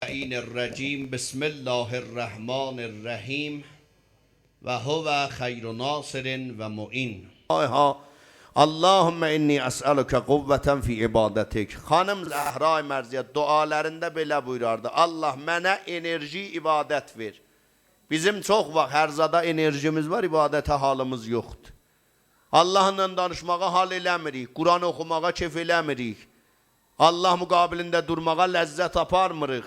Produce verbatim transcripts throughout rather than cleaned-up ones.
اللعین الرجیم. بسم الله الرحمن الرحیم. و هو خیر ناصر و معین. آها. اللهم انی اسألک قوة فی عبادتک. خانیم زهرای مرضیه دعالاریندا بئله بویوراردی: «الله، منه انرژی عبادت وئر.» بیزیم چوخ واخت هر زادا انرژیمیز وار، عبادته حالیمیز یوخدور. اللهلا دانیشماغا حال ائله‌میریک، قرآن اوخوماغا کئف ائله‌میریک. الله مقابلینده دورماغا لذت آپارمیریق.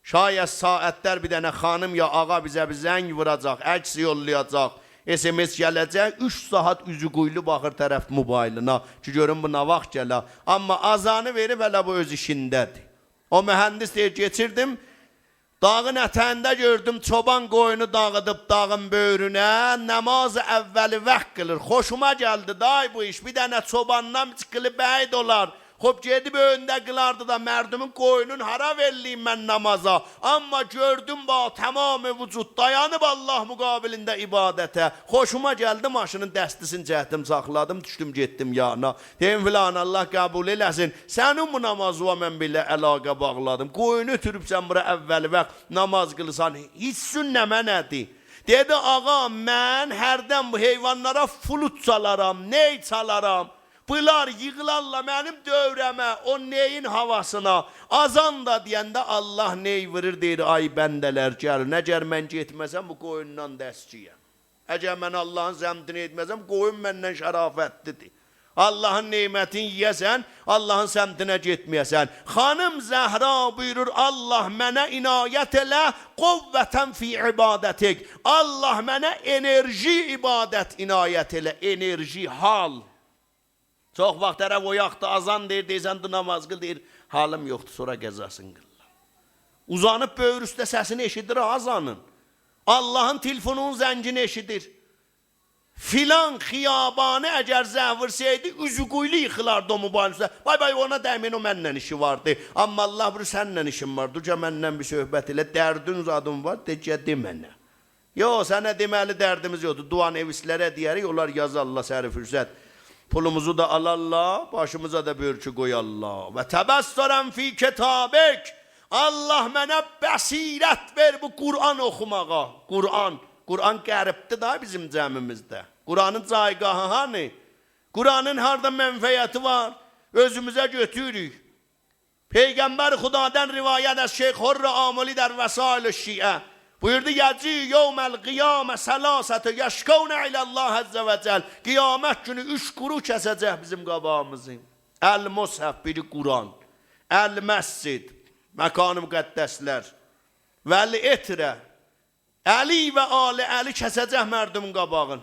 شاید ساعتلر بیر دنه خانیم یا آقا بیزه بیر زنگ ووراجاق، عکس یوللایاجاق، اس‌ام‌اس گله‌جک، اوچ ساعت اوزو قویلو باخیر طرف موبایلینا کی، گؤروم بو نه واخت گله. آمما اذانی وئریب، هله بو اؤز ایشینده‌دیر. او مهندس دئییر، کئچیردیم داغین اتگینده، گؤردوم چوبان قویونو داغیدیب داغین بؤیرونه، نماز اول وقت قیلیر. خوشوما گلدی دای بو ایش. بیر دنه چوباندان بیر چیقیلی بعید اولار. خوب، گئدیب ائوینده قیلاردی دا، مردومون قویونون هارا وئرله‌ییم من نمازا؟ آمما گؤردوم با تمام وجود دایانیب الله مقابلینده عبادته. خوشوما گلدی، ماشینین دستیسینی چکدیم، ساخلادیم، دوشدوم گئتدیم یانینا. دئدیم: «فلان، الله قبول ائله‌سین. سنین بو نمازیوا من بئله علاقه باغلادیم. قویونو اؤتوروبسن بورا اول وقت نماز قیلیرسان. حسّون نمنه‌دیر؟» دئدی: «آقا، من هردن بو حیوانلارا فلوت چالارام، نی چالارام. بونلار ییغیلارلار منیم دؤوره‌مه، او نیین هاواسینا. اذان دا دئینده الله نی وورور، دئییر: آی بنده‌لر، گلین. اگر من گئتمه‌سم، بو قویوندان دا اسکیگم. اگر من اللهین سمتینه گئتمه‌سم، قویون مندن شرافتلی‌دیر. اللهین نعمتین یئیه‌سن، اللهین سمتینه گئتمه‌یه‌سن.» خانیم زهرا بویورور: «الله، منه عنایت ائله قوة فی عبادتک. الله، منه انرژی عبادت عنایت ائله، انرژی، حال.» چوخ واخت طرف اویاقدی، اذان دئییر، دئییرسن: «دور نماز قیل.» دئییر: «حالیم یوخدور، سونرا قضاسینی قیلیرام.» اوزانیب بؤیرو اوسته، سسینی ائشیدیر ها اذانین. اللهین تلفونونون زنگینی ائشیدیر. فلان خیابانی اگر زنگ وورسایدی، اوزو قویلو ییخیلاردی او موبایلین اوسته. «وای، وای، اونا دَیمه‌یین، او منن ایشی واردی.» آمما الله بویورور: «سنن ایشیم وار، دور گل منن بیر صحبت ائله، دردین زادین وار، دئ گل دئ منه.» یوخ، سنه دئمه‌لی دردیمیز یوخدور. دعانویسلره دئیه‌ریک، اونلار یازارلار سحر فرصت. پولوموزو دا آلارلار، باشیمیزا دا بؤرکو قویارلار. «و تبصراً فی کتابک.» الله، منه بصیرت وئر بو قرآن اوخوماغا. قرآن، قرآن غریبدیر دا بیزیم جمعیمیزده. قرآنین جایگاهی هانی؟ قرآنین هاردا منفعتی وار؟ اؤزوموزه گؤتوروروک. پیغمبر خدادن روایت از شیخ حر آملی در وسائل شیعه بویوردو: «یجیء یوم القیامة ثلاثة یشکون الی الله عز وجل.» قیامت گونو اوچ گروه کسه‌جک بیزیم قاباغیمیزی: المصحف، بیری قرآن، المسجد، مکان مقدسلر، والعترة، علی و آل علی کسه‌جک مردومون قاباغین.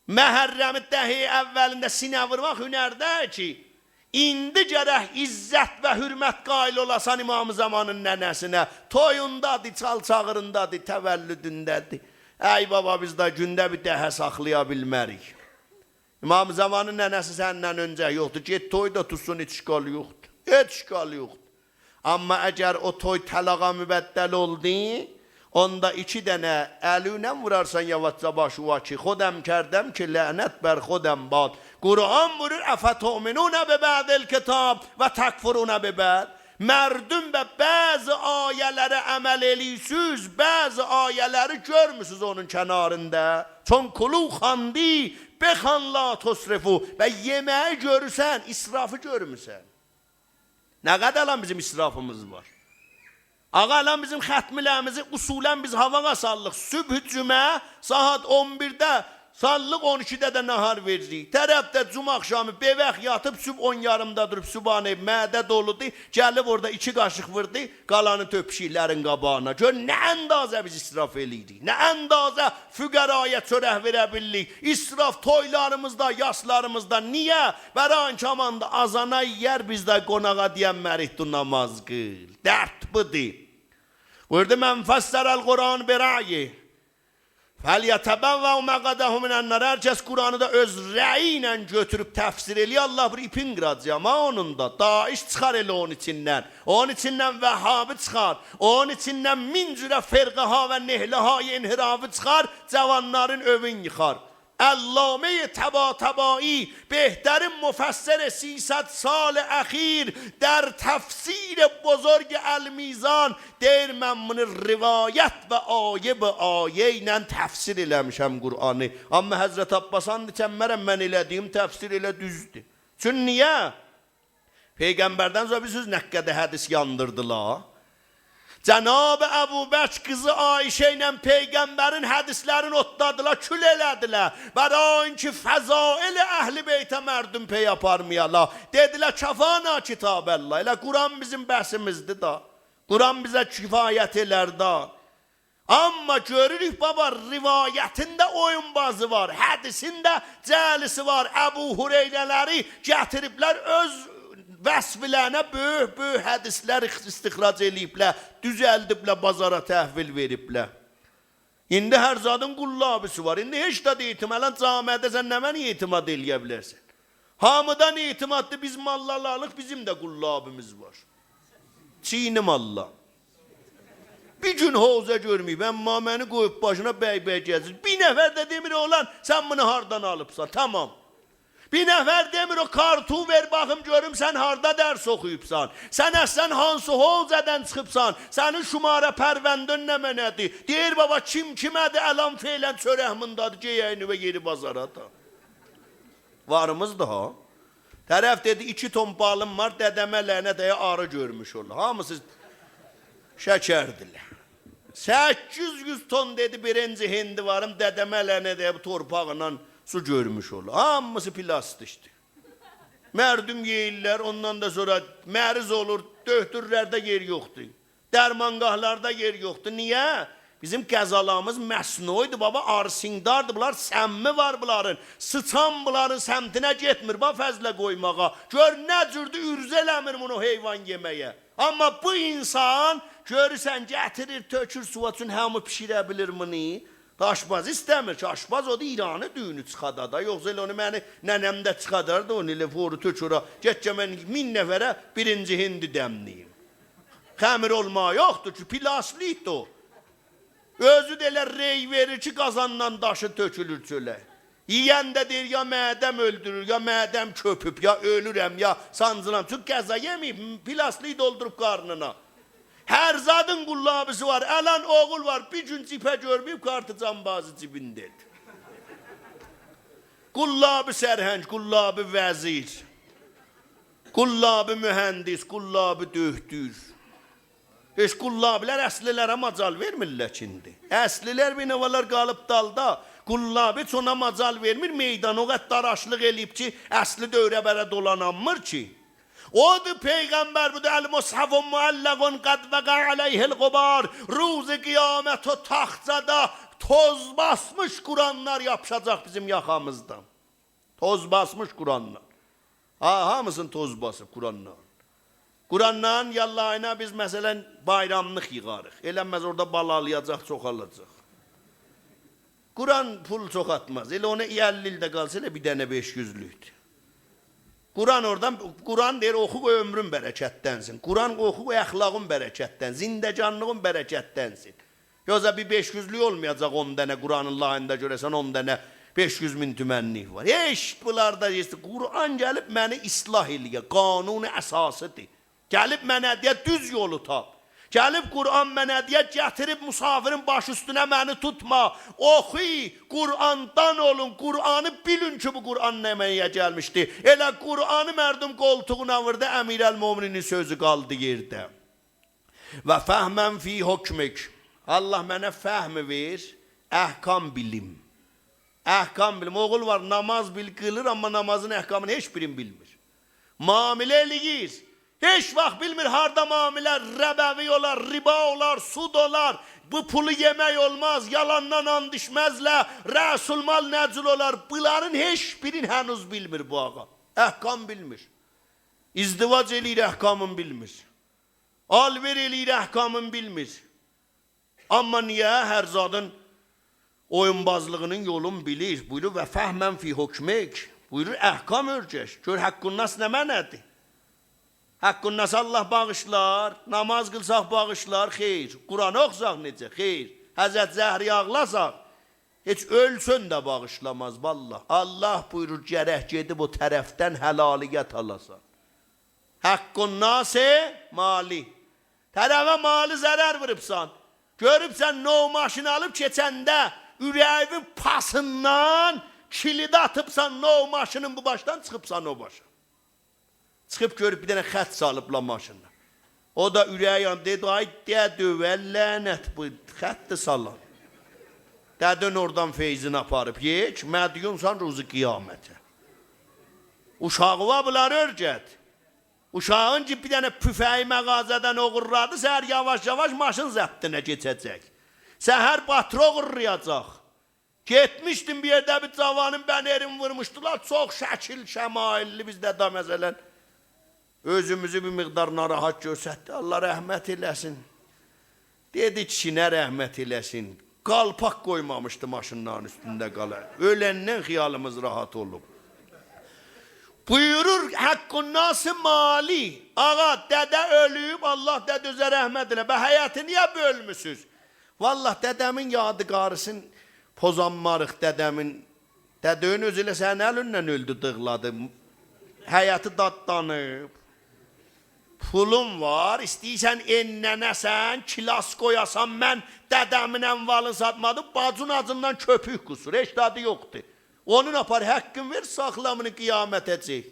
محرمی دهه اولینده سینه وورماق هنر دئییل کی. ایندی گرک عزت و حرمت قائل اولاسان امام زمانین ننه‌سینه. تویوندادیر، چال چاغیریندادیر، تولدونده‌دیر. ای بابا، بیز ده گونده بیر دهه ساخلایا بیلمه‌ریک. امام زمانین ننه‌سی سندن اؤنجه یوخدور. گئت توی دا توتسون، هئچ اشکالی یوخدور. هئچ اشکالی یوخدور. آمما اگر او توی طلاقا مبدل اولدو، اوندا ایکی دنه الی ایله وورارسان یاواشجا باشیوا کی: «خودم کردم که لعنت بر خودم باد.» قرآن بویورور: «افتؤمنون ببعض الکتاب و تکفرون ببعض.» مردم به بعضی آیه‌لره عمل ائله‌ییرسیز، بعضی آیه‌لری گؤرمورسوز اونون کناریندا. چون کلوا خواندی، بخوان لا تسرفوا. و یئمه‌یی گؤرورسن، اسرافی گؤرمورسن. نه قدر الان بیزیم اسرافیمیز وار. آقا، الان بیزیم ختمه‌لریمیزی اصولاً بیز هاواغا ساللیق. صبح جمعه ساعت اون بیرده ساللیق، اون ایکیده ده ناهار وئریریک. طرف ده جمعه آخشامی بی‌واخت یاتیب، صبح اون یاریمدا دوروب، صبحانه معده دولودور، گلیب اورادا ایکی قاشیق ووردو قالانی تؤکوشوکلرین قاباغینا. گؤر نه اندازه بیز اسراف ائله‌ییریک، نه اندازه فقرایا چؤرک وئره بیللیک. اسراف تویلاریمیزدا، یاسلاریمیزدا. نییه؟ برای اینکه هامان دا آذانا یئیر، بیز ده قوناغا دئینمه‌ریک: «دور نماز قیل.» درد بودور. بویوردو: «من فسر القرآن برأیه فلیتبوأ مقعده من النار.» هر کس قرآنی دا اؤز رأیی ایله گؤتوروب تفسیر ائله‌یه، الله بویورور، ایپین قیراجاغام ها اونون دا. داعش چیخار ائله اونون ایچیندن. اونون ایچیندن وهابی چیخار. اونون ایچیندن مین جوره فرقه‌ها و نحله‌های انحرافی چیخار، جوانلارین ائوین ییخار. علامهٔ طباطبایی، بهترین مفسر سیصد سال اخیر، در تفسیر بزرگ المیزان دئییر: «من بونو روایت و آیه به آیه ایله تفسیر ائله‌میشم قرآنی. اما حضرت عباسا آند ایچمرم، من ائله‌دیگیم تفسیر ائله دوزدور.» چون نییه؟ پیغمبردن سونرا بیلیرسینیز نه قدر حدیث یاندیردیلار؟ جناب ابوبکر قیزی عایشه ایله پیغمبرین حدیثلرینی اوتلادیلار، کول ائله‌دیلر. برای اینکه فضائل اهل بیته مردم پی آپارمایالار. دئدیلر: «کفانا کتاب الله.» ائله قرآن بیزیم بسیمیزدیر دا. قرآن بیزه کفایت ائلر دا. اما گؤروروک، بابا، روایتین ده اویونبازی وار، حدیثین ده جعلی‌سی وار. ابوهریره‌لری گتیریبلر، اؤز وصفلرینه بؤیوک-بؤیوک حدیثلر استخراج ائله‌ییبلر، دوزلدیبلر، بازارا تحویل وئریبلر. ایندی هر زادین قلابی‌سی وار. ایندی هئچ زاد اعتماد، الان جامعه‌ده سن نمنه اعتماد ائله‌یه بیلرسن؟ هامیدان اعتماددیر، بیز ماللالاریق، بیزیم ده قلابیمیز وار. چینی ماللا. بیر گون حوزه گؤرمه‌ییب، اما منی قویوب باشینا بی-بی گزیر. بیر نفر ده دئمیر: «اوغلان، سن بونو هاردان آلیبسان؟» تمام. بیر نفر دئمیر: «او کارتو وئر باخیم گؤروم سن هاردا درس اوخویوبسان؟ سن اصلاً هانسی حوزه‌دن چیخیبسان؟ سنین شماره پرونده‌ن نمنه‌دیر؟» دئییر: «بابا، کیم کیمه‌دیر، الان فعلاً چؤرک موندادیر، گئیه‌یینی و یئری بازارا دا.» واریمیزدیر ها. طرف دئدی: «ایکی تن بالیم وار، دده‌مه لعنت، اگر آری گؤرموش اولا.» هامیسی شکردیلر. سککیز یوز تن، دئدی، بیرینجی هندی واریم، دده‌مه لعنت، اگر بو تورپاقلا سو گؤرموش اولا. هامیسی پلاستیکدیر. مردم یئییرلر، اوندان دا سونرا مریض اولور، دؤکتورلرده یئر یوخدور. درمانگاهلاردا یئر یوخدور. نییه؟ بیزیم غذالاریمیز مصنوعی‌دیر، بابا، آرسین‌داردیر. بونلار سمی وار بونلارین. سیچان بونلارین سمتینه گئتمیر، باخ، فضله قویماغا. گؤر نه جوردور، عرضه ائله‌میر بونو حیوان یئمه‌یه. اما بو انسان، گؤرورسن، گتیریر، تؤکور سویا، چون هامی بیشیره بیلیر بونو. آشپز ایسته‌میر کی، آشپز اودور ایرانی دویونو چیخادا دا. یوخسا ائله اونو منی ننه‌م ده چیخاداردی، اونو ائله فوری تؤک اورا. گئت کی، من مین نفره بیرینجی هندی دمله‌ییم. خمیر اولماغی یوخدور کی، پلاستیکدیر او. اؤزو ده ائله ری وئریر کی، قازاندان داشی تؤکولور چؤله. یئین ده دئییر: «یا معده‌م اؤلدورور، یا معده‌م کؤپوب، یا اؤلورم، یا سانجیرام.» چونکی غذا یئمه‌ییب، پلاستیک دولدوروب قارنینا. هر زادین قلابی‌سی وار. الان اوغول وار، بیر گون جبهه گؤرمه‌ییب، کارت جانبازی جیبینده‌دیر. قلابی سرهنگ، قلابی وزیر، قلابی مهندس، قلابی دؤکتور. هئچ قلابی‌لر اصلی‌لره مجال وئرمیرلر کی ایندی. اصلی‌لر بیر نوعلر قالیب دالدا. قلابی هئچ اونا مجال وئرمیر، میدان او قدر داراشلیق ائله‌ییب کی، اصلی دؤوره‌بره دولانانمیر کی. اودور پیغمبر بویوردو: «المصحف معلق قد وقع علیه الغبار.» روز قیامت او تاخچادا توز باسمیش قرآنلار یاپیشاجاق بیزیم یاخامیزدان. توز باسمیش قرآنلار. ها، هامیسینی توز باسیب قرآنلارین. قرآنلارین یاللاهینا بیز، مثلاً، بایراملیق ییغاریق. ائله‌مز اورادا بالالایاجاق، چوخالاجاق. قرآن پول چوخ آتماز. ائله اونو اللی ایل ده قالسا، ائله بیر دنه بئش یوزلوکدور. قرآن اورادان، قرآن دئییر: «اوخو، قوی عؤمرون برکتلنسین. قرآن اوخو، قوی اخلاقین برکتلنسین، زندگانلیغین برکتلنسین.» یوخسا بیر بئش یوزلوک اولمایاجاق اون دنه قرآنین لاییندا، گؤره‌سن اون دنه بئش یوز مین تومنلیک وار. هئچ بونلاردا هئچ. قرآن گلیب منی اصلاح ائله‌یه، قانون اساسی‌دیر. گلیب منه دئیه: «دوز یولو تاپ.» گلیب قرآن منه دئیه: «گتیریب مسافرین باشی اوستونه منی توتما. اوخو، قرآندان اولون، قرآنی بیلین کی، بو قرآن نمنه‌یه گلمیشدی.» ائله قرآنی مردم قولتوغونا ووردو، امیرالمؤمنینین سؤزو قالدی یئرده. «و فهماً فی حکمک.» الله منه فهم وئر، احکام بیلیم. احکام بیلیم. اوغول وار، ناماز بیل، قیلیر، اما نامازین احکامینین هئچ بیرینی بیلمیر. معامله ائله‌ییر، هئچ واخت بیلمیر هاردا معامله ربوی اولار، ربا اولار، سود اولار، بو پولو یئمک اولماز، یالاندان آند ایچمزلر، رأس‌المال نه جور اولار. بونلارین هئچ بیرینی هنوز بیلمیر بو آقا. احکام بیلمیر. ازدواج ائله‌ییر، احکامین بیلمیر. آل‌وئر ائله‌ییر، احکامین بیلمیر. اما نییه؟ هر زادین اویونبازلیغینین یولون بیلیر. بویورور: «و فهماً فی حکمک.» بویورور: «احکام اؤرگش. گؤر حق‌الناس نمنه‌دیر؟ حق‌الناس الله باغیشلار؟ ناماز قیلساق باغیشلار؟ خیر. قرآن اوخوساق نئجه؟ خیر. حضرت زهره‌یه آغلاساق؟» هئچ اؤلسن ده باغیشلاماز، والله. الله بویورور، گرک گئدیب او طرفدن حلالیت آلاسان. حق‌الناس مالی. طرفه مالی ضرر ووروبسان. گؤروبسن نو ماشین آلیب کئچنده اوره‌یین پاسیندان کلیدی آتیبسان نو ماشینین بو باشدان، چیخیبسان او باشا. چیخیب گؤروب بیر دنه خط سالیبلار ماشیندا. او دا اوره‌یی یاندی، دئدی: «آی دده، ول لعنت بو خطی سالان. دده‌ن اورادان فیضینی آپاریب. یک، مدیونسان روز قیامته.» اوشاغیوا بونلاری اؤرگت. اوشاغین کی بیر دنه پوفه‌یی مغازه‌دن اوغورلادی، سحر یاواش-یاواش ماشین ضبطینه کئچه‌جک. سحر باتری اوغورلایاجاق. گئتمیشدیم بیر یئرده، بیر جاوانین بنرینی وورموشدولار. چوخ شکیل شمایللی، بیز ده دا مثلا اؤزوموزو بیر مقدار ناراحت گؤرستدی. الله رحمت ائله‌سین. دئدی: «کیشی نه رحمت ائله‌سین، قالپاق قویمامیشدی ماشینلارین اوستونده قالا. اؤلندن خیالیمیز راحت اولوب.» بویورور حق‌الناس مالی. آغا، دده اؤلوب، الله دده‌زه رحمت ائله. به حیطی نییه بؤلموسوز؟ والله دده‌مین یادگاری‌سین پوزانماریق، دده‌مین. دده‌ن اؤزو ائله سنین الیندن اؤلدو، دیغلادی. حیطی دادلانیب. پولون وار، ایسته‌ییرسن ائننه‌نه‌سن، کلاس قویاسان، من دده‌مین اموالینی ساتمادیم، باجین آجیندان کؤپوک قوسور، هئچ زادی یوخدور. اونون آپار حقین وئر، ساخلا بونو قیامته‌جک.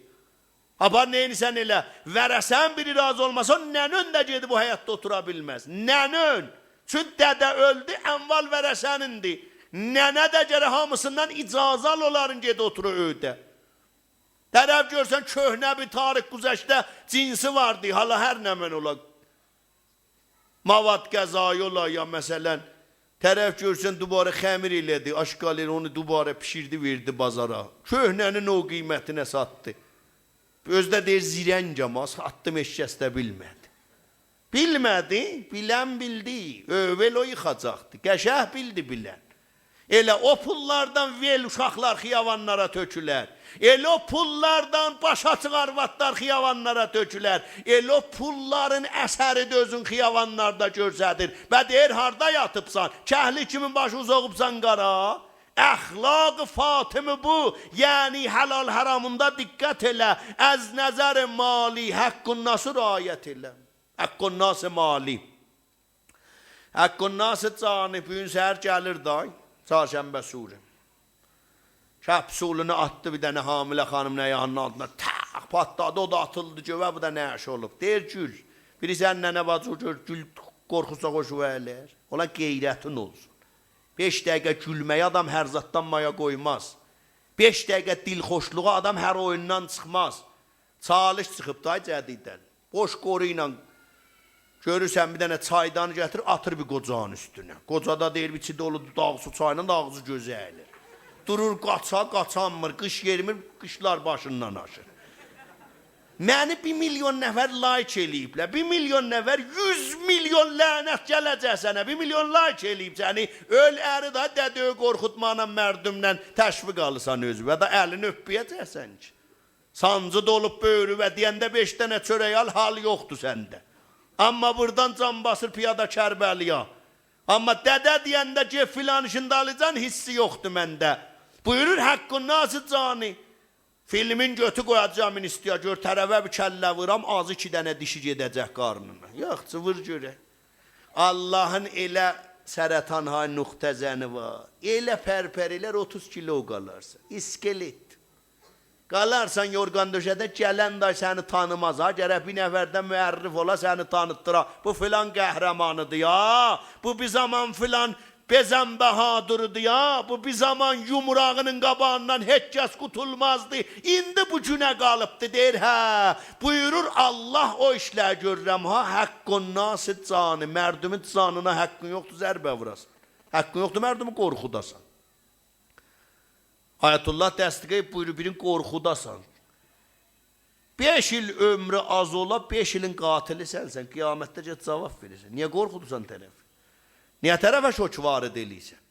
آپار، نئینیرسن ائله. ورثه‌ن بیری راضی اولماسا، ننه‌ن ده گئدیب او حیطده اوتورا بیلمز. ننه‌ن. چون دده اؤلدو، اموال ورثه‌نیندیر. ننه ده گرک هامیسیندان اجازه آلا، اونلارین گئده اوتورا ائوده. طرف گؤرسن کؤهنه بیر تاریخ‌گذشته جنسی واردی، حالا هر نمنه اولا، مواد غذایی اولا، یا مثلا طرف گؤرسن دوباره خمیر ائله‌دی، آشغال ائله‌دی، اونو دوباره بیشیردی، وئردی بازارا. کؤهنه‌نین او قیمتینه ساتدی. اؤزو ده دئییر زرنگم، آز آتدیم ائشیک ده بیلمه‌دی. بیلمه‌دی، بیلن بیلدی. اؤوئل او ییخاجاقدی. قشنگ بیلدی بیلن. ائله او پوللاردان ول اوشاقلار خیابانلارا تؤکولر. ائله او پوللاردان باشی آچیق آروادلار خیابانلارا تؤکولر. ائله او پوللارین اثری ده اؤزون خیابانلاردا گؤرسدیر. به دئییر: «هاردا یاتیبسان؟ کهلی کیمین باشی اوزاغیبسان قارا؟» اخلاق فاطمی بو. یعنی حلال حرامیندا دقت ائله. از نظر مالی حق‌الناسی رعایت ائله. حق‌الناس مالی. حق‌الناس جانی، بو گون سحر گلیر دای، چهارشنبه سحوری. کپسولونو آتدی بیر دنه حامله خانیمین آیاغینین آلتینا، تاق، پاتلادی، او دا آتیلدی گؤیه، بو دا نه‌شه اولوب. دئییر: «گول.» بیری سنین ننه باجی گؤر، گول، قورخوسا خوشووا گلر. اولا غیرتین اولسون. بئش دقیقه گولمه‌یه آدام هر زاددان مایا قویماز. بئش دقیقه دلخوشلوغا آدام هر اویوندان چیخماز. چالش چیخیب دای جدیدن. بوش قورو ایله گؤرورسن بیر دنه چایدانی گتیریر، آتیر بیر قوجانین اوستونه. قوجا دا دئییر، ایچی دولودور داغ سو چایینان، دا آغزی گؤزو اییلیر. دورور قاچا، قاچانمیر، قیش یئریمیر، قیشلار باشیندان آشیر. منی بیر میلیون نفر لایک ائله‌ییبلر. بیر میلیون نفر، یوز میلیون لعنت گله‌جک سنه. بیر میلیون لایک ائله‌ییب سنی. اؤل اری ده، دده‌وی قورخوتماقلا مردمدن تشویق آلیرسان اؤزووه. دا الینی اؤپمه‌یه‌جکسن کی. سانجی دولوب بؤیرووه، دئینده بئش دنه چؤرک آل، حال یوخدور سنده. آمما بوردان جان باسیر پیادا کربلایه. آمما دده دئینده گئت فلان ایشین دالیجان، حسی یوخدور منده. بویورور حق‌الناس جانی. فیلمین گؤتور قویاجاغام اینستایا، گؤر طرفه بیر کلّه وورام، آزی ایکی دنه دیشی گئده‌جک قارنینا. یوخ، چیویر گؤرک. آللاهین ائله سرطان‌های نقطه‌زنی وار. ائله پرپر ائلر، اوتوز کیلو قالارسان. اسکلت. قالارسان یورغان دؤشکده، گلن دای سنی تانیماز ها. گرک بیر نفر ده معرف اولا، سنی تانیتدیرا. بو فلان قهرمانیدیر یا. بو بیر زامان فلان بزن بهادریدی یا، بو بیر زامان یومروغونون قاباغیندان هئچ کس قوتولمازدی. ایندی بو گونه قالیبدی، دئییر، هه. بویورور، آللاه او ایشلری گؤرورم ها، حق‌الناس جانی، مردومون جانینا حقین یوخدور ضربه ووراسان. حقین یوخدور مردومو قورخوداسان. آیت‌الله دستگیری‌ییب بویورور، بیرین قورخوداسان. بئش ایل عؤمرو آز اولا، بئش ایلین قاتلی سنسن، قیامتده گئت جواب وئره‌سن. نییه قورخودورسان طرفی؟ نییه طرفه شوک وارد ائله‌ییرسن؟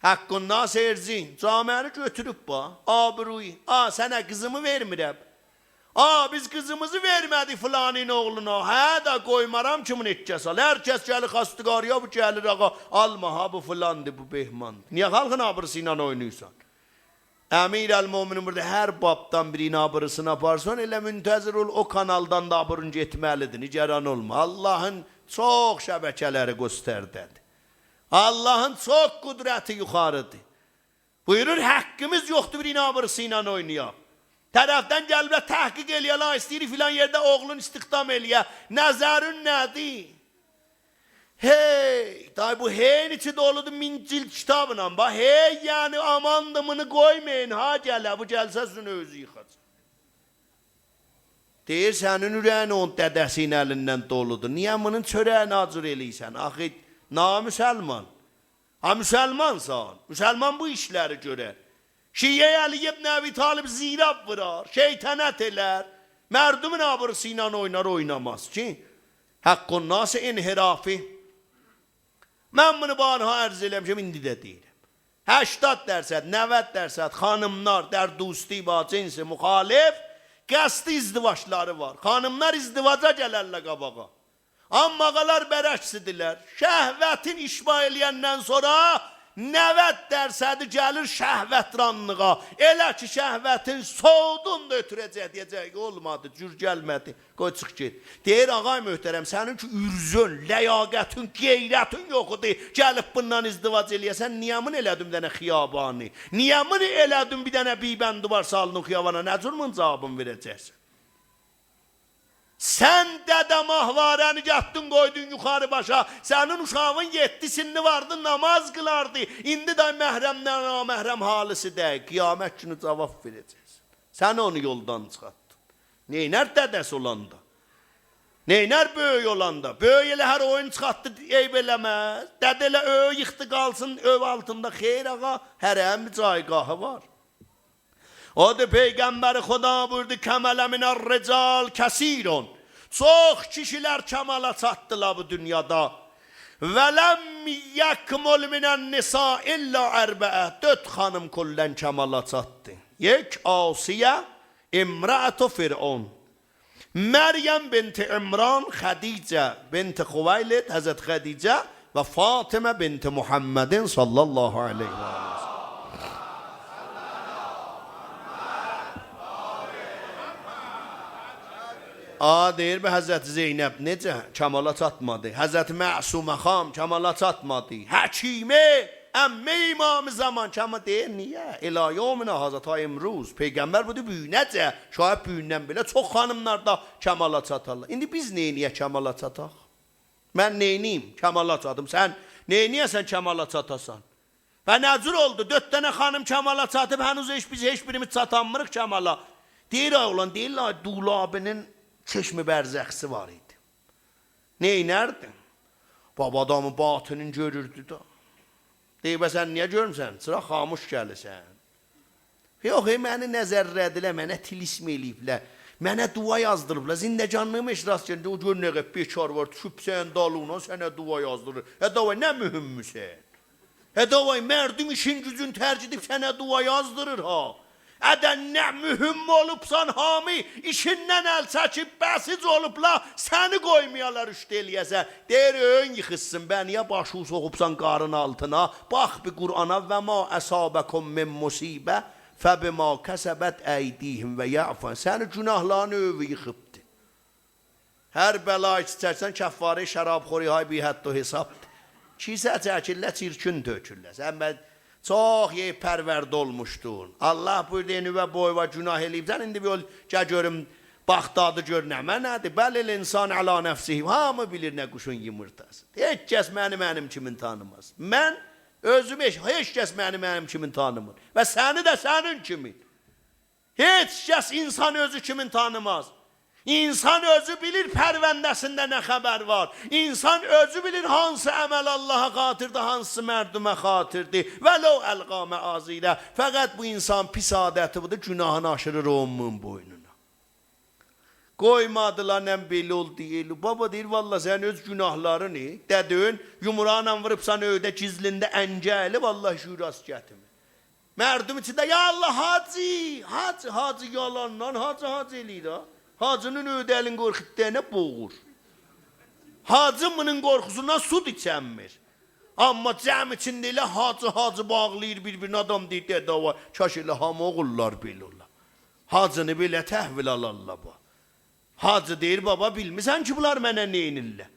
حق‌الناس عرضی، جامعه‌نی گؤتوروب با، آبرویو. آ، سنه قیزیمی وئرمیرم. «آ، بیز قیزیمیزی وئرمه‌دیک فلانین اوغلونا.» «هه دا، قویمارام کی بونو هئچ کس آلا. هر کس گلیر خواستگاری‌یا، بو گلیر: آقا، آلما ها، بو فلاندیر، بو بهماندیر.» نییه خالقین آبریسی ایله اویناییرسان؟ امیرالمؤمنین بویوردو، هر بابدان بیرینین آبریسینی آپارسان، ائله منتظر اول، او کانالدان دا آبرین گئتمه‌لیدیر، نگران اولما. آللاهین چوخ شبکه‌لری گسترده‌دیر. آللاهین چوخ قدرتی یوخاریدیر. بویورور، حقیمیز یوخدور بیرینین آبریسی ایله اوینایاق. طرفدن گلیبلر تحقیق ائله‌یه‌لر، ایسته‌ییر فلان یئرده اوغلون استخدام ائله‌یه. نظرین نه‌دیر؟ هئی، دای بو هئیین ایچی دولودور مین جلد کیتابلا. باخ، هئی، یعنی آماندیر، بونو قویمایین ها گله، بو گلسه سیزین ائویزی ییخاجاق. دئییر، سنین اوره‌یین اونون دده‌سینین الیندن دولودور. نییه بونون چؤره‌یینی آجور ائله‌ییرسن؟ آخی نامسلمان. ها، مسلمانسان. مسلمان بو ایشلری گؤرر. شیعه علی ابن ابی‌طالب زیراب وورار، شیطنت ائلر. مردومون آبریسی ایله اوینار، اویناماز کی. حق الناس انحرافی. من بونو بارها عرض ائله‌میشم، ایندی ده دئییرم. هشتاد درصد، نود درصد خانیملار در دوستی با جنس مخالف قصد ازدواجلاری وار. خانیملار ازدواجا گلرلر قاباغا. آمما آقالار برعکسیدیرلر. شهوتین اشباع ائله‌یندن سونرا نود درصدی گلیر شهوترانلیغا. ائله کی شهوتین سوودون دا اؤتوره‌جک، دئیه‌جک: «اولمادی، جور گلمه‌دی. قوی چیخ گئت.» دئییر: «آقای محترم، سنین کی عرضه‌ن، لیاقتین، غیرتین یوخ ایدی گلیب بوننان ازدواج ائله‌یه‌سن، نییه بونو ائله‌دین بیر دنه خیابانی؟ نییه بونو ائله‌دین بیر دنه بی‌بندوبار سالدین خیابانا؟ نه جور بونون جوابینی وئره‌جکسن؟» سن دده ماهواره‌نی گتدین قویدون یوخاری باشا. سنین اوشاغین یئددی سنّی واردی، ناماز قیلاردی. ایندی ده محرمدن نامحرم حالیسی دئییل. قیامت گونو جواب وئره‌جکسن. سن اونو یولدان چیخارتدین. نئینر دده‌سی اولاندا؟ نئینر بؤیوک اولاندا؟ بؤیوک ائله هر اویون چیخارتدی، عیب ائله‌مز. دده ائله اؤیو ییخدی قالسین اؤو آلتیندا. خیر آقا، هره‌نین بیر جایگاهی وار. اودور پیغمبر خدا بویوردو: «کمل من الرجال کثیر.» چوخ کیشیلر کمالا چاتدیلار بو دونیادا. «ولم یکمل من النساء الا اربعة.» دؤرد خانیم کلاً کمالا چاتدی. یک، آسیه، امرأة فرعون. مریم بنت عمران، خدیجه بنت خویلد، حضرت خدیجه، و فاطمه بنت محمد صلی الله علیه و آله. آ، دئییر، به حضرت زینب نئجه کمالا چاتمادی؟ حضرت معصومه خانیم کمالا چاتمادی؟ حکیمه، عمهٔ امام زمان کمالا، دئییر، نییه؟ الی یومنا هذا، تا امروز. پیغمبر بویوردو بوگونه‌جه، شاید بوگوندن بئله چوخ خانیملار دا کمالا چاتارلار. ایندی بیز نئینیه‌ک کمالا چاتاق؟ من نئینییم کمالا چاتیم؟ سن نئینیه‌سن کمالا چاتاسان؟ و نه جور اولدو؟ دؤرد دنه خانیم کمالا چاتیب، هنوز هئچ، بیز هئچ بیریمیز چاتانمیریق کمالا. دئییر، آی اوغلان، دئییرلر، دولابی‌نین چشم برزخی‌سی وار ایدی. نئینردین؟ بابا، آدامین باطنین گؤروردو دا. دئییر، بس سن نییه گؤرموسن؟ چیراغ خاموش گلیرسن. یوخ، ائ، منی نظرله‌دیلر، منه طلسم ائله‌ییبلر. منه دعا یازدیریبلار. زندگانلیغیما هئچ راست گلمه‌دی. او گؤر نه قدر بیکار وار، دوشوب سنین دالینان سنه دعا یازدیریر. ائ، داوای، نه مهم‌میسن؟ ائ، داوای، مردم ایشین گوجون ترک ائدیب سنه دعا یازدیریر ها. ائ ده نه مهم اولوبسان، هامی ایشیندن ال چکیب، بسیج اولوبلار، سنی قویمایالار رشد ائله‌یه‌سن. دئییر، اؤیون ییخیلسین، به نییه باشینی سوخوبسان قارین آلتینا؟ باخ بیر قرآنا: «و ما اصابکم من مصیبة فبما کسبت ایدیهم و یعفو عن.» سنین گناهلارین اؤیو ییخیبدی. هر بلا کی چکسن، کفاره‌ی شراب‌خوری‌های بی‌حد و حسابدیر. کیسه چکیرلر، چیرکین تؤکورلر. سن به چوخ یئییب پرورده اولموشدون. الله بویوردو، ائنیوه بویووا گناه ائله‌ییبسن، ایندی بیر اول گل گؤروم، باخ دادی گؤر نمنه‌دیر. «بل الانسان علی نفسه.» هامی بیلیر نه قوشون یومورتاسیدیر. هئچ کس منی منیم کیمین تانیماز. من اؤزومو هئچ، هئچ کس منی منیم کیمین تانیمیر. و سنی ده سنین کیمین. هئچ کس انسان اؤزو کیمین تانیماز. انسان اؤزو بیلیر پرونده‌سینده نه خبر وار. انسان اؤزو بیلیر هانسی عمل اللها خاطیردیر، هانسی مردمه خاطیردیر. «ولو القی معاذیره.» فقط بو انسان پیس عادتی بودور، گناهینی آشیریر اومومون بوینونا. قویمادیلار، نه بئله اولدو، ائله. بابا دئییر، والله سنین اؤز گناهلارینی، دده‌ن یومروغلا ووروبسان اؤیده گیزلینده انگه ائله، والله شوراسی گتیرمیر. مردم ایچینده: «یا الله، حاجی، حاجی، حاجی»، یالاندان حاجی، حاجی ائله‌ییر ها. حاجی‌نین اؤرده‌لین قورخو ایتده‌ینه بوغور. حاجی بونون قورخوسوندان سود ایچنمیر. آمما جمع ایچینده ائله حاجی، حاجی باغلاییر بیر-بیرینه، آدام دئییر: «دده، وای، کاش ائله هامی اوغوللار بئله اولا.» حاجینی بئله تحویل آلارلار بو. حاجی دئییر: «بابا، بیلمیرسن کی، بونلار منه نئینیرلر؟»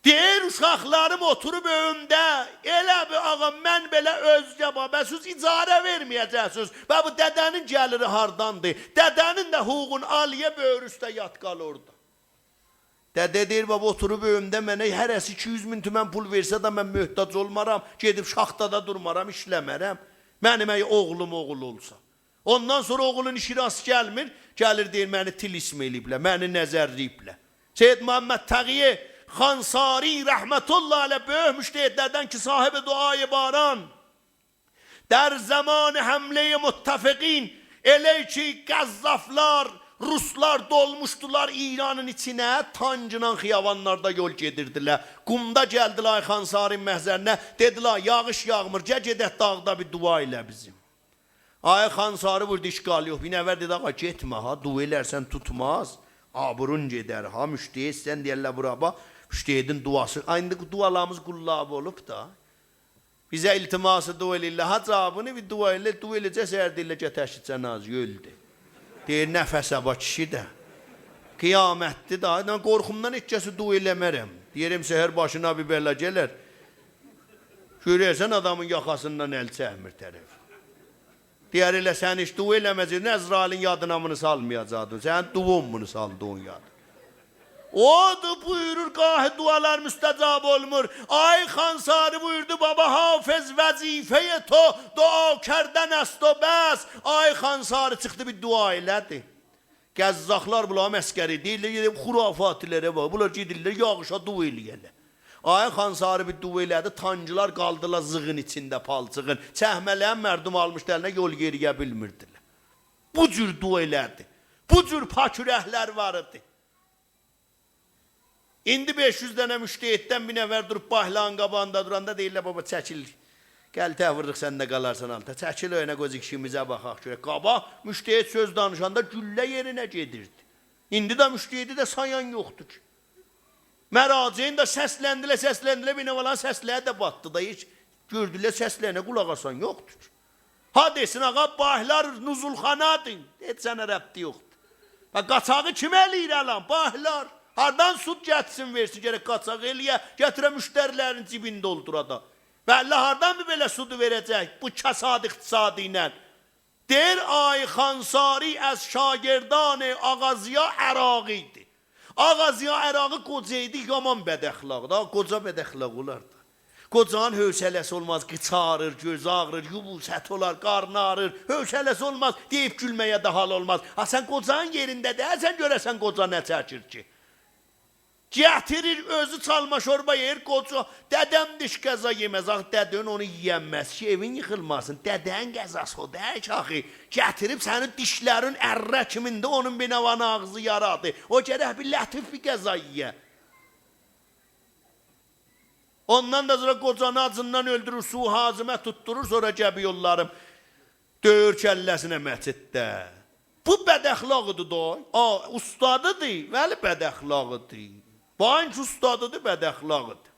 دئییر: «اوشاقلاریم اوتوروب ائویمده، ائله بیل آغا، من بئله اؤزگه بابا، سیز اجاره وئرمه‌یه‌جکسینیز. به بو دده‌نین گلیری هارداندیر؟ دده‌نین ده حقوقون آلایه، بؤیرو اوسته یات قال اورادا.» دده دئییر: «بابا، اوتوروب ائویمده، منه هره‌سی ایکی یوز مین تومن پول وئرسه ده من محتاج اولمارام، گئدیب شاختادا دورمارام، ایشله‌مرم. منیم اگر اوغلوم اوغول اولسا.» اوندان سونرا اوغلون ایشی راست گلمیر، گلیر دئییر: «منی طلسم ائله‌ییبلر، منی نظرله‌ییبلر.» سید محمد تقی خانساری رحمة الله علیه، بؤیوک مجتهدلردن کی، صاحب دعای باران، در زمان حملهٔ متفقین، ائله کی قذافلار، روسلار دولموشدولار ایرانین ایچینه، تانکلا خیابانلاردا یول گئدیردیلر. قومدا گلدیلر آقای خانساری‌نین محضرینه، دئدیلر: «یاغیش یاغمیر، گل گئدک داغدا بیر دعا ائله بیزیم.» آقای خانساری بویوردو: «اشکال یوخ.» بیر نفر دئدی: «آقا، گئتمه ها، دعا ائلرسن توتماز، آبرون گئدر ها، مجتهدسن، دئیرلر بورا باخ، مجتهدین دعاسی.» آی، ایندی دعالاریمیز قوللاب اولوب دا. بیزه التماس دعا ائله‌ییرلر. حاجی، بونو بیر دعا ائله، دعا ائله‌یه‌جک، سحر دئییرلر: «گتر کی، جنازه اؤلدو.» دئییر: «نفسه باخ، کیشی ده. قیامتدیر دا.» من قورخومدان هئچ کسی دعا ائله‌مرم. دئییرم، سحر باشینا بیر بلا گلر، گؤررسن آدامین یاخاسیندان ال چکمیر طرف. دئیر: «ائله سن هئچ دعا ائله‌مه‌یه‌جکدین، عزرائیلین یادینا بونو سالمایاجاقدین. سنین دعان بونو سالدی اونون یادینا.» اودور، بویورور، گاهی دعالار مستجاب اولمور. آقای خانساری بویوردو: «بابا، حافظ، وظیفهٔ تو دعا کردن است و بس.» آقای خانساری چیخدی، بیر دعا ائله‌دی. قزاقلار بونلاری مسخره ائدیرلر، گئدیب خرافاتی‌لره باخ، بونلار گئدیرلر یاغیشا دعا ائله‌یه‌لر. آقای خانساری بیر دعا ائله‌دی، تانکلار قالدیلار زیغین ایچینده، پالچیغین. چکمه‌لرین مردم آلمیشدی الینه، یول یئریه بیلمیردیلر. بو جور دعا ائله‌دی. بو جور پاک اورکلر وار ایدی. ایندی بئش یوز دنه مجتهددن بیر نفر دوروب باهلارین قاباغیندا دوراندا دئییرلر: «بابا، چکیل. غلطه ووروروق، سن ده قالارسان آلتا. چکیل او یانا، قوی ایشیمیزه باخاق گؤرک.» قاباق مجتهد سؤز دانیشاندا گولله یئرینه گئدیردی. ایندی ده مجتهدی ده سایان یوخدور کی. مراجعین ده سسلندیلر، سسلندیلر، بیر نوعلرین سسلری ده باتدی دا، هئچ گؤردولر سسلرینه قولاق آسان یوخدور کی. ها دئسین: «آقا، باهلار نزولخانادیر.» هئچ سنه ربطی یوخدور. و قاچاغی کیم ائله‌ییر الان؟ باهلار. هاردان سود گتیرسین، وئرسین، گرک قاچاق ائله‌یه، گتیره مشتری‌لرین جیبینی دولدورا دا. والله هاردان بیر بئله سودو وئره‌جک بو کساد اقتصادی ایله؟ دئییر: «آقای خانساری از شاگردان آقا ضیا عراقی ایدی.» آقا ضیا عراقی قوجا ایدی، یامان بداخلاقدی. آقا، قوجا بداخلاق اولار دا؟ قوجانین حوصله‌سی اولماز، قیچاریر، گؤزو آغریر، یبوست اولار، قارنی آغریر، حوصله‌سی اولماز، دئییب گولمه‌یه ده حال اولماز. ها، سن قوجانین یئرینده دئییلسن، گؤره‌سن قوجا نه چکیر کی؟ گتیریر، اؤزو چالما شوربا یئییر، قوجا: «دده‌م ده هئچ غذا یئمز.» آخی دده‌ن اونو یئینمز کی، ائوین ییخیلماسین. دده‌نین غذاسی او دئییل کی آخی. گتیریب سنین دیشلرین اره کیمین ده اونون بیر نوعلرین آغزی یارادی. او گرک بیر لطیف بیر غذا یئیه. اوندان دا سونرا قوجانی آجیندان اؤلدورور، سوء هاضمه توتدورور، سونرا گبی یوللاریم دؤیور کلّه‌سینه مسجدده. بو بداخلاق ایدی دا. آ، اوستادیدی، ولی بداخلاق ایدی. بانک اوستادیدی، بداخلاق ایدی.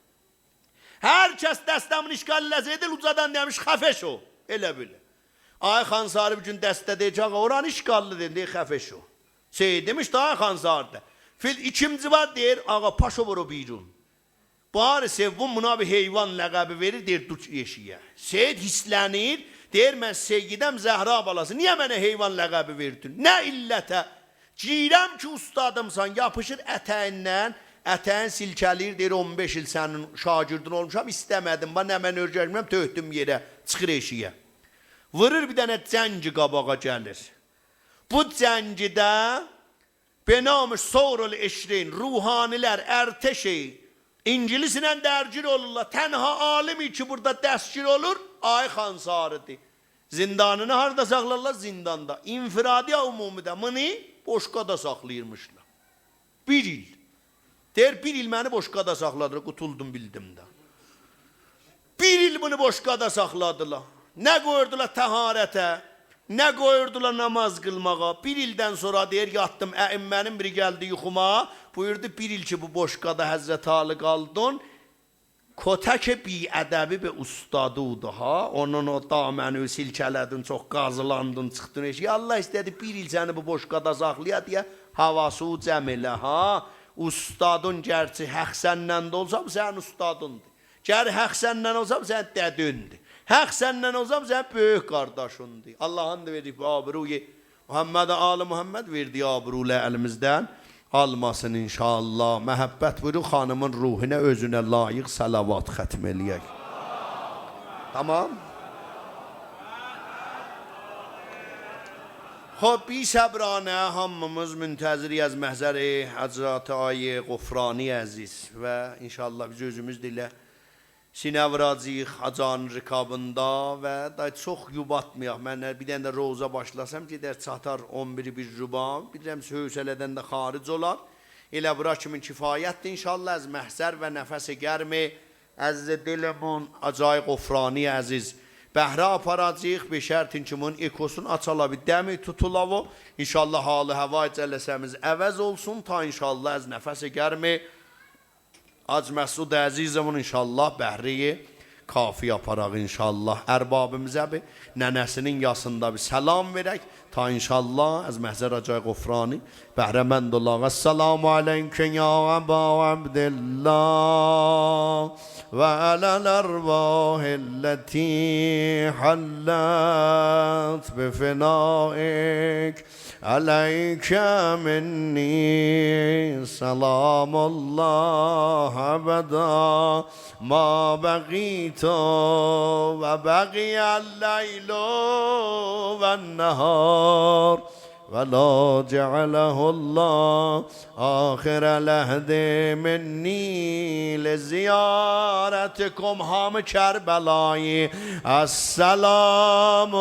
هر کس دسته‌مین اشغال ائله‌سه‌یدی، اوجادان دئمیش: «خفه شو.» ائله بیل. آقای خانساری بیر گون دسته دئییر کی: «آقا، اورانی اشغاللی.» دئییر: «خفه شو.» سید دئمیش دا آقای خانساری دا. فیل ایکینجی وار، دئییر: «آقا، پاشو برو بیرون.» بار سوم بونا بیر حیوان لقبی وئریر، دئییر: «دور ائشیگه.» سید هیرسلنیر، دئییر: «من سیدم، زهرا بالاسی، نییه منه حیوان لقبی وئردین؟ نه علته؟» «گیرم کی اوستادیمسان.» یاپیشیر اتگیندن، اتگین سیلکه‌له‌ییر، دئییر: «اون بئش ایل سنین شاگردین اولموشام، ایسته‌مه‌دین، باخ، نه من اؤیرشمیشم، تؤکدوم یئره.» چیخیر ائشیگه. وورور بیر دنه جنگی قاباغا گلیر. بو جنگیده به نام ثور العشرین، روحانی‌لر، ارتش، اینگیلیسله درگیر اولورلار. تنها عالمی کی بورادا دستگیر اولور، آقای خانساری‌دیر. زندانینی هاردا ساخلارلار؟ زنداندا. انفرادی یا عمومی‌ده؟ بونو بوشقادا ساخلاییرمیشلار. بیر ایل. دئییر: «بیر ایل منی بوشقادا ساخلادیلار، قوتولدوم، بیلدیم ده.» بیر ایل بونو بوشقادا ساخلادیلار. نه قویوردولار طهارته، نه قویوردولار نماز قیلماغا. بیر ایلدن سونرا دئییر، یاتدیم، ائمه‌نین بیری گلدی یوخوما، بویوردو: «بیر ایل کی بو بوشقادا حضرت عالی قالدین، کتک بی‌ادبی به اوستادودو ها. اونون او دامنین سیلکه‌له‌دین، چوخ قازیلاندین، چیخدین ائشیگه. الله ایسته‌دی بیر ایل سنی بو بوشقادا ساخلایا، دئیه حواسیوی جمع ائله ها. اوستادین گرچی حق سندن ده اولسا، بو سنین اوستادیندیر. گر حق سندن اولسا، بو سنین دده‌ندیر. حق سندن اولسا، بو سنین بؤیوک قارداشیندیر.» الله آند وئردیک بو آبروی محمد، آل محمد، وئردیگی آبرولاری الیمیزدن آلماسین ان‌شاءالله. محبت بویورون، خانیمین روحونا اؤزونه لایق صلوات ختم ائله‌یک. تمام؟ خوب، بی‌صبرانه هامیمیز منتظریک از محضر حضرت آقای غفرانی عزیز و ان‌شاءالله بیز اؤزوموز ده ائله سینه ووراجاغیق حاج آقانین رکابیندا و دای چوخ یوباتمایاق. من بیر دنه ده روضه باشلاسام، گئدر چاتار اون بیر بیر ربع. بیلیرم، حوصله‌دن ده خارج اولار. ائله بورا کیمین کفایتدیر. ان‌شاءالله از محضر و نفس گرم عزیز دلمون حاج آقای غفرانی عزیز بهره آپاراجاغیق. به شرطین کی بونون اکوسون آچالا، بیر دمی توتولا او. ان‌شاءالله حال و هوای جلسه‌میز عوض اولسون، تا ان‌شاءالله از نفس گرم حاج مسعود عزیزیمون ان‌شاءالله بهره‌ی کافی آپاراق ان‌شاءالله. اربابیمیزا بیر ننه‌سینین یاسیندا بیر سلام وئرک، تا ان‌شاءالله از محضر حاج آقای غفرانی بهره‌مند اولاق. السلام علیک یا ابا عبدالله و علی الارواح التی حلت بفنائک. علیک منی سلام الله ابدا ما بقیت و بقی اللیل و النهار و لا جعله الله آخر العهد منی لزیارتکم. هامی کربلایی. السلام